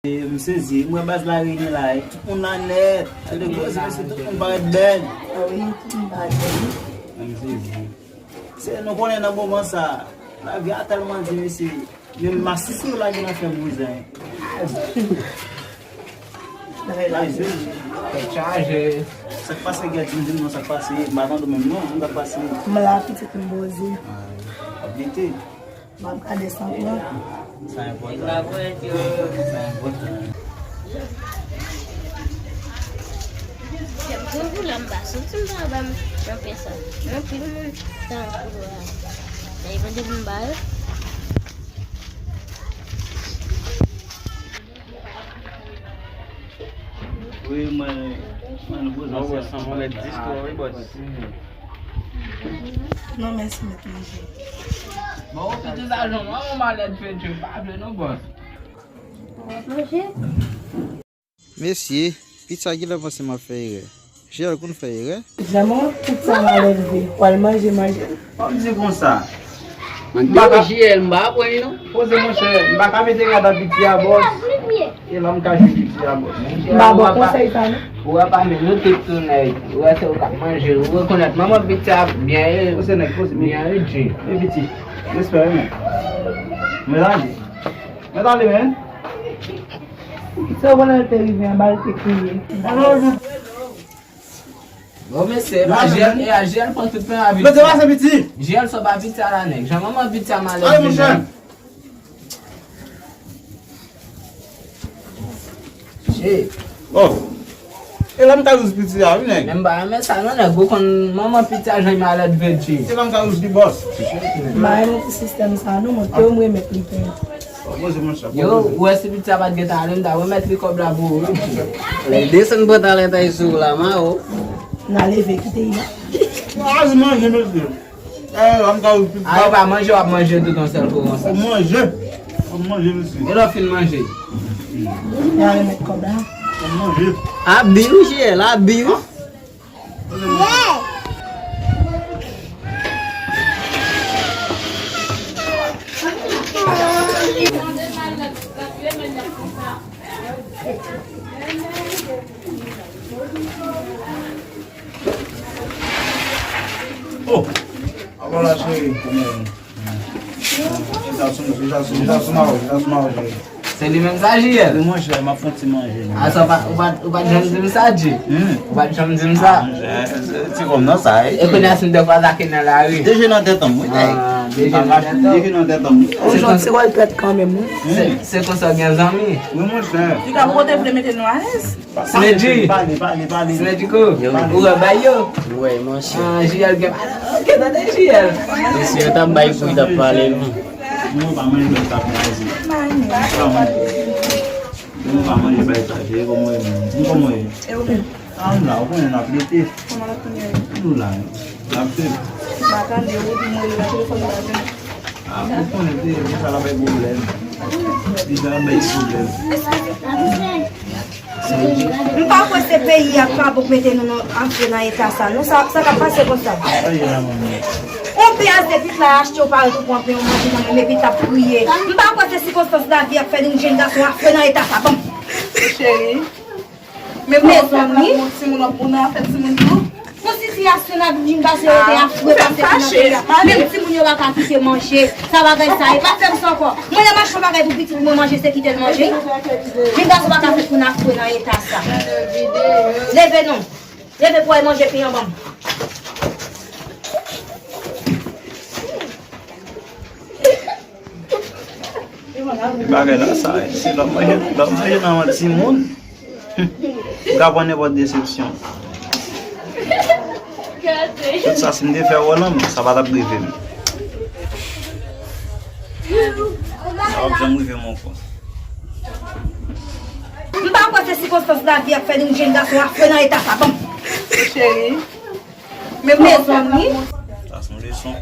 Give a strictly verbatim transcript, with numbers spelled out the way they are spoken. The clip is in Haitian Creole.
M sezi, m wè baz la reyini la, e tout moun la nèt. Se de koze, mesye, tout moun parèt bèl. Ah wi, tout moun parèt bèl. M sezi. Se, nou konnen nan moman sa, lavi a tèlman di, mesye, menm masisi yo lage nan fè bouzen. Tèt chaje. Sa k pase, Gèt, di m, di m non, sa k pase, m pa tande menm non, sa k pase. M la, pitit, m poze. Ah, ap lite. M ap gade san pran. Sa enpòtan. Sa enpòtan. Kèm tou pou la m pa santi m pa ba m nan pye sa. Anpil moun ta an koulè a. Sa e vande pou m ba yo. Wi, mwen, mwen, nou poze. Mwen wè sa, mwen lè dis tou, wi, bòs. Non, mèsi, mèt manje. Bon, ou tout sa, Jean, mwen, mwen malèd fè Dye, pa vle non, bòs. Manje. Mesye, pizza genlè panse m ap fè erè. Jeyèl konn fè erè. Janm wè tout sa malelve. W al manje, manje. Ban m di konsa. M pa ka Jeyèl, m pa aprann li non. Poze monchè, m pa ka mete rad a piti a bòs. E la m ka jwe piti a bòs. M ba bon konsèy sa non. Ou wè pa men nou tout tou nèg. Ou wè se ou k ap manje. Ou rekonèt manman piti a byen e. Poze nèg, poze men. Byen e Dje. E piti. Respè wi men. Mwen la di. Mwen tande men. Se w konnen l te rive anba l te kriye. Bon mesye, e pa Jeyèl, e a Jeyèl pran tout pen a piti. Jeyèl sòt pa piti a la nèg. Jan manman piti a malèv vini. Shit. Oh. E la m ka jous piti a wi nèg. Men m pa renmen sa non nèg. Ou konn manman piti a jan malèv vini. E la m ka jous li bòs. M pa renmen ti sistèm sa non, mwen tou m remèt li pen. Yo, ou wè si piti a pa t gentan ale, m ta remèt li kòb la pou ou wi. Lè l desann pantalèt a sou ou la, ma o. N a leve kite li la. Azi manje mesye. Eh, an ka ou piti. Ay pa manje, w ap manje tout yon sèl kou konsa. Ou manje. Ou manje mesye. E lè w fin manje. N a remèt kòb la. Ou manje. Abi wi Jeyèl, abi wi. Oh! Apa la cheri? Chita sou, chita sou, chita sou ma, chita sou ma, cheri. Se li menm sa, Jeyèl? Wi, monchè, m ap fè yon ti manje. A sa, ou pa, ou pa, ou pa t janm di m sa, Dje? Hmm? Ou pa t janm di m sa? Ah, monchè, se ti kòm nan sa, e. E kounye a, si m te kwaze ak nan lari? Deje nan tèt an m, wi, nèg. Ah, deje nan tèt an m. Ou jwenn ti wòl tèt kanmenm, wi. Se, se konsa w gen zanmi? Wi, monchè. Li ka poko te vle mete nou alèz. Snedji. Pale, pale, pale. Snedji ko? Yo. Ou wè bay yo? Wi, monchè. Ah, Jeyèl gen, ok, tande Jeyèl. Mesye yo t ap bay kou, yo t ap pale non. Nou pa manje bay sa pou manje. Pa manje. Nou pa manje bay sa, se kòman w ye menm? Nou kòman w ye? E ou menm? Ah, m la, ou konnen n ap lite. Kòman l ap tounen? Nou la, n ap fè. M pa tande, ou di m rele nan telefòn, m pa jwenn. Ah, ou konnen se, se sa la bay pwoblèm. Se sa la bay pwoblèm. M pa kwè se peyi a k pa bon k mete nou nan, antre nan eta sa, non. Sa, sa k ap pase konsa? Sa ye la, manmi? On pye a se pit la achte, ou parèt ou pran pen, ou manje kanmenm, epi t ap kriye. M pa kwè se sikonstans lavi a k fè nou jèn gason afre nan eta sa. Bon. Cheri. Men mezanmi. Timoun ap bon nan afè timoun tou. Yon sitiyasyon nan vin pase yo te afre pase ki nan peyi a. Menm timoun yo pa ka kite manje. Sa bagay sa, e pa fè m sa ankò. Mwen lè m achte yon bagay pou pitit mwen manje, se kite l manje. Vin gason pa ka fèt pou n afre nan eta sa. Leve non. Leve pou w al manje pen an ban m. Bagay la sa, se lè w manje, lè w manje nan yon timoun, ou ka pran nenpòt desepsyon. Tout sa, si m te fè wòl lan, sa pa t ap rive m. Sa p ap janm rive m ankò. M pa kwè se sikonstans lavi a k fè nou jèn gason afre nan eta sa. Bon. Cheri. Men mezanmi. Sa se yon leson.